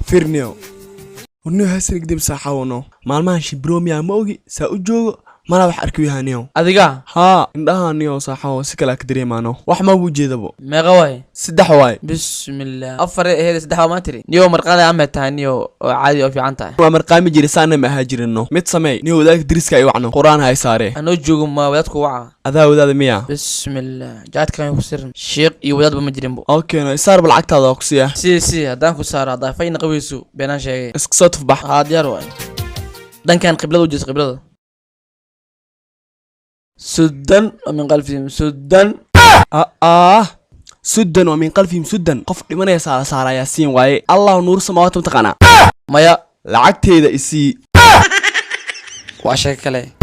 Firnio warniyo hasrig dib saaxawano maalmahan shibromiya ma ogi saa u joogo malaa wax arkiyahaaniyo. Adiga? Haa, indhahaniyo saaxawo si kale ka dareemaano, wax ma u jeedabo. Meeqa waay? 3 waay. Bismillah, 4 aheyd, 3 waa maa tiri niyo. Marqaada amay tahay niyo oo caadi oo fiican tahay. Waa marqaami jira, saana ma ahaa jirino. Mid samey niyo, wadaagka deriska ay wacno, Qur-aan hay saaree. Anoo joogo ma wadaadku waca? Adaa wadaada miya? Bismillah, jaadkan ku sirin, sheekh iyo wadaadba ma jirinbo. Okay, no isaarba, lacagtaada waa ku siiya. Si haddaan ku saaro, haddaa fayna qabayso, beenaan sheegay. Iska soo tufbax. Haa, diyaar waay. Dhankan qiblada u jees, qiblada. Sudan oo min qalfihim sudan. Ah, sudan waa min qalfihim sudan. Qof dhimanaya saara saarayaa siin waaye. Allahu nuur samaawaat, mataqaanaa? Maya. Lacagteeda isii. Waa sheeko kale.